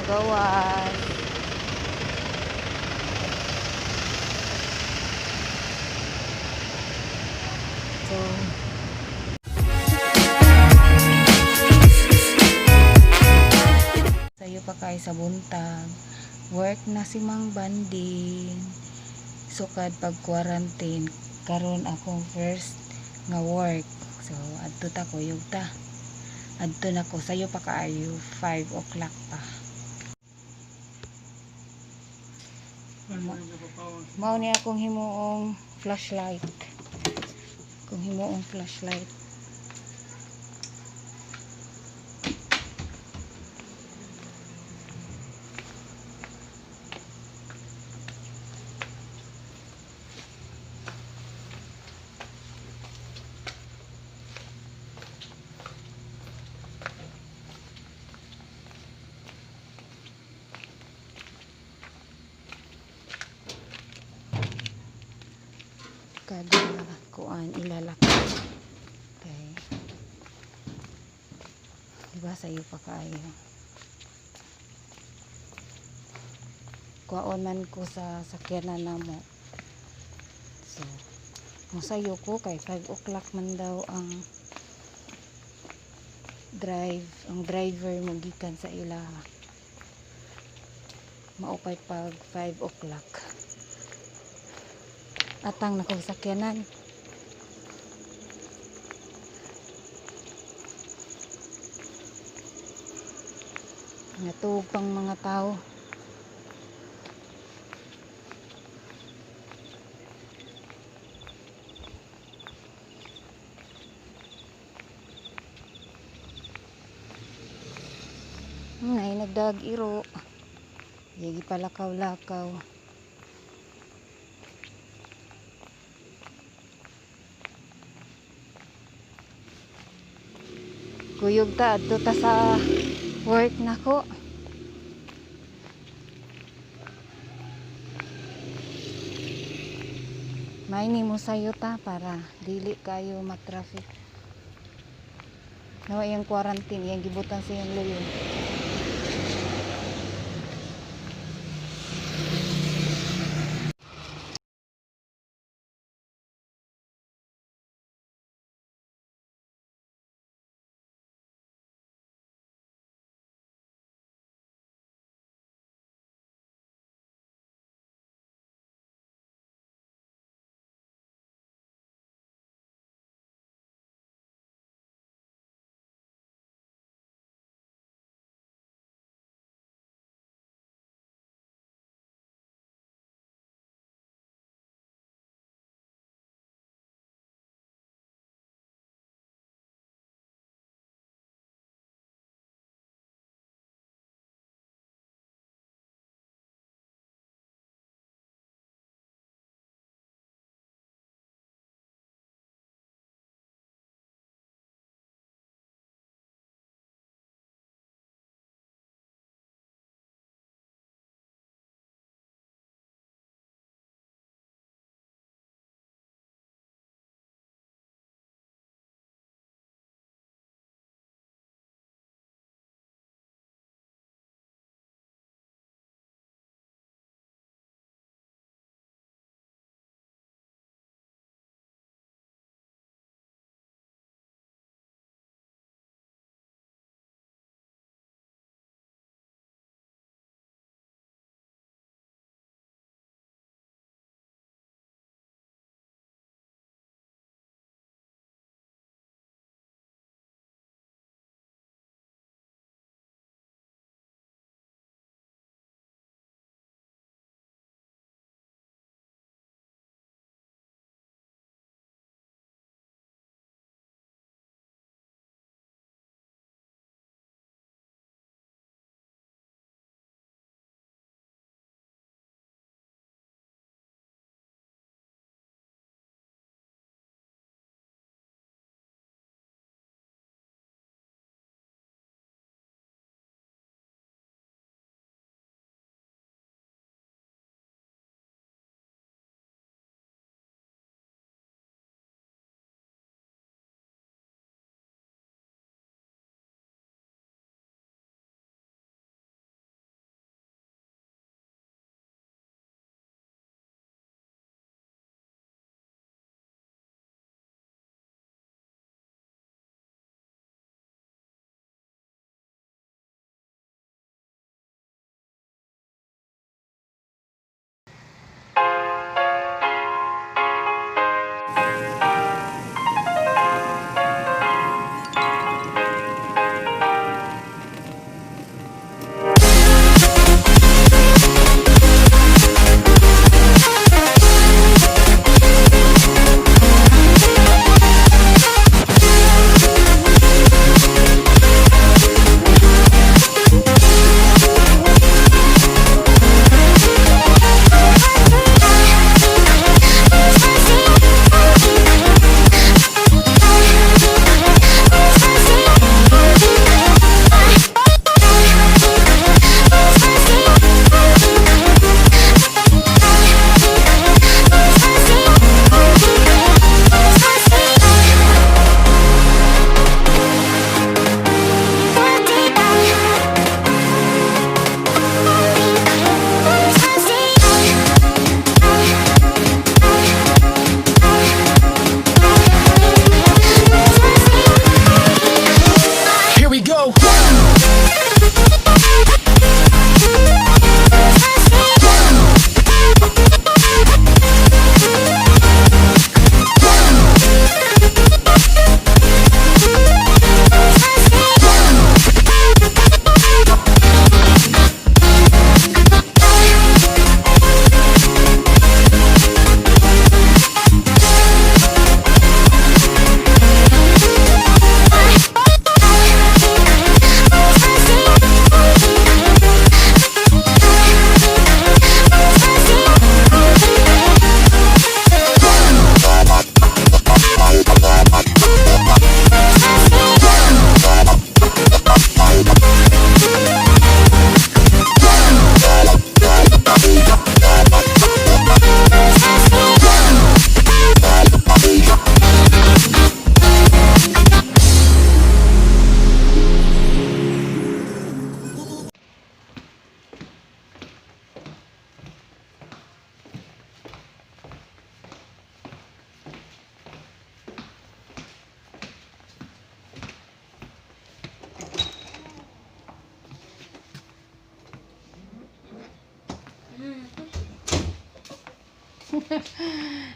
Gawas. So, sayo pa kay sa buntag. Work na si Mang Banding. Sukad pag quarantine karon akong first nga work. So adto ta, kuyog ta. Adto na ko, sayo pa kaayo, 5 o'clock pa. Mao ni akong himuong flashlight. Kung himuong flashlight. Kada kuan ilalak. Okay. Diba sayo pa kaayo. Kuwaon man ko sa sakyanan namo. So, mosayo ko kay 5 o'clock man daw ang drive, ang driver mo gikan sa ila. Mao kay pag 5 o'clock. Atang nakong sakyanan. Natuog pang mga tao. Ay, nagdag iro. Yagi palakaw-lakaw. Kuyog ta, adto ta sa work nako. May ni mo sayo ta para dili kayo ma-traffic. Nawa iyang quarantine, iyang gibutan sa iyang luyo.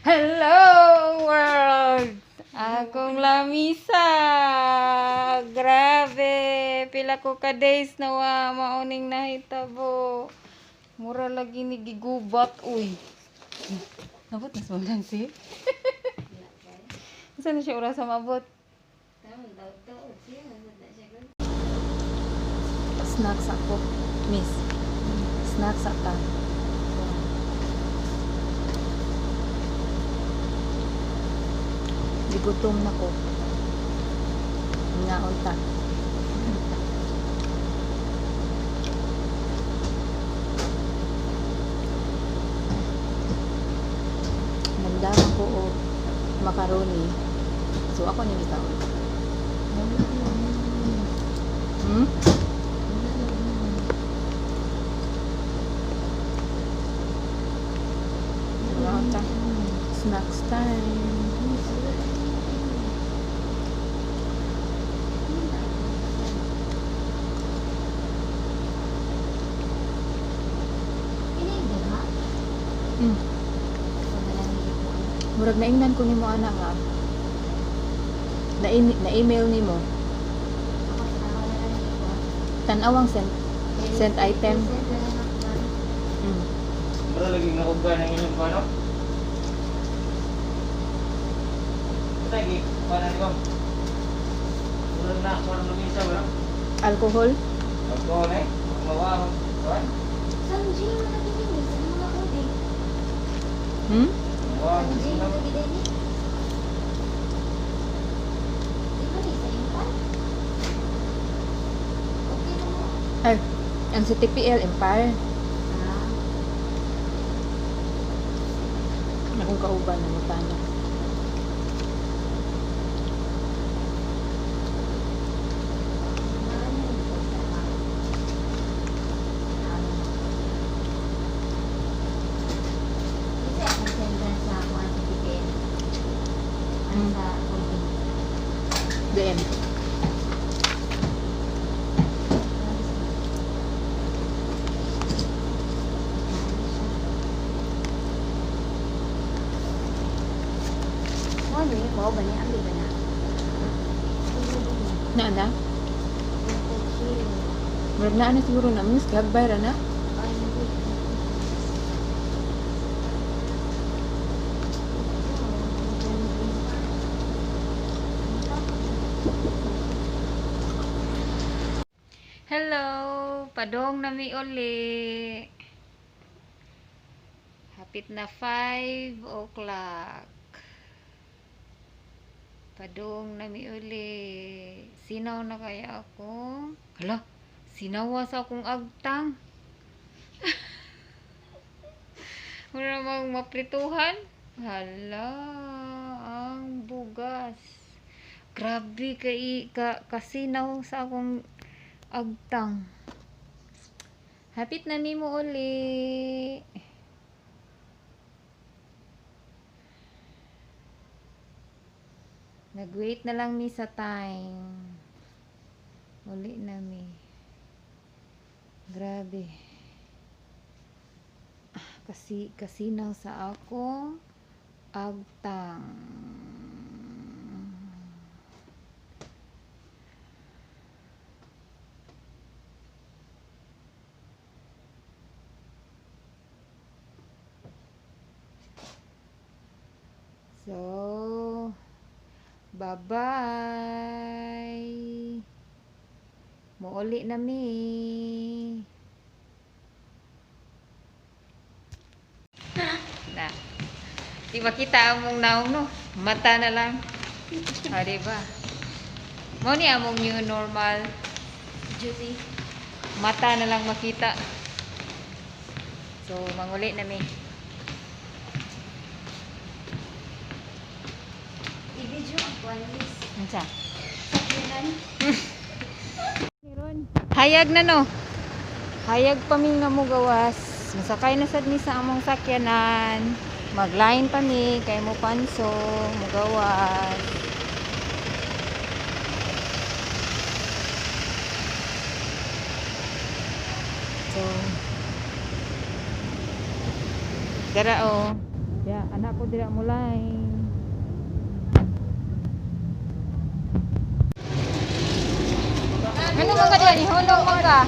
Hello world! Akong lamisa. Grabe, pila ko ka days na wa mauning nahitabo. Mura lagi ni gigubat uy. Nabot na sa si. Saan na siya oras sa mabot? Snacks ako, miss. Snacks ata. Gigutom na ko. Naon ta. Nagdama ko og macaroni. So ako ni gikaon. Hmm? Naon ta. Snacks time. Murag naingnan ko nimo ana nga. Na-email nimo. Tan-awang sent item. Bro, lagi nga uga ng inyong kano? Lagi, paano ko? Mura na, parang lumisa, bro. Alcohol? Alcohol eh. Mawa, kuan? Hmm? Mawa, Ay, ang si TPL Empire. Akong kauban na mutana. DM. Na na? Murag na ana siguro na miss gagbay ra na. Hello, padong na mi uli. Hapit na 5 o'clock. Padong na mi uli. Sinaw na kaya ako? Hala, sinawa sa akong agtang. Mura mang maprituhan. Hala, ang bugas. Grabe kay ka kasinaw sa akong agtang. Hapit na mi mo uli. Nag-wait na lang mi sa time. Uli na mi. Grabe. Kasi kasinaw sa akong agtang. So, bye-bye. Muuli na mi. Na. Di makita among naong no? Mata na lang. Ah, di ba? Mao ni among new normal. Juicy. Mata na lang makita. So, manguli na mi. I-video ang kuwanis. Unsa? Sakyanan. Hayag na no. Hayag pa mi nga mogawas. Masakay na sad mi sa among sakyanan. Magline pa mi kay mo panso, mogawas. So, Dara oh. Ya, anak ko dira mo line. Ano man ka diyan? Ihulog man ka.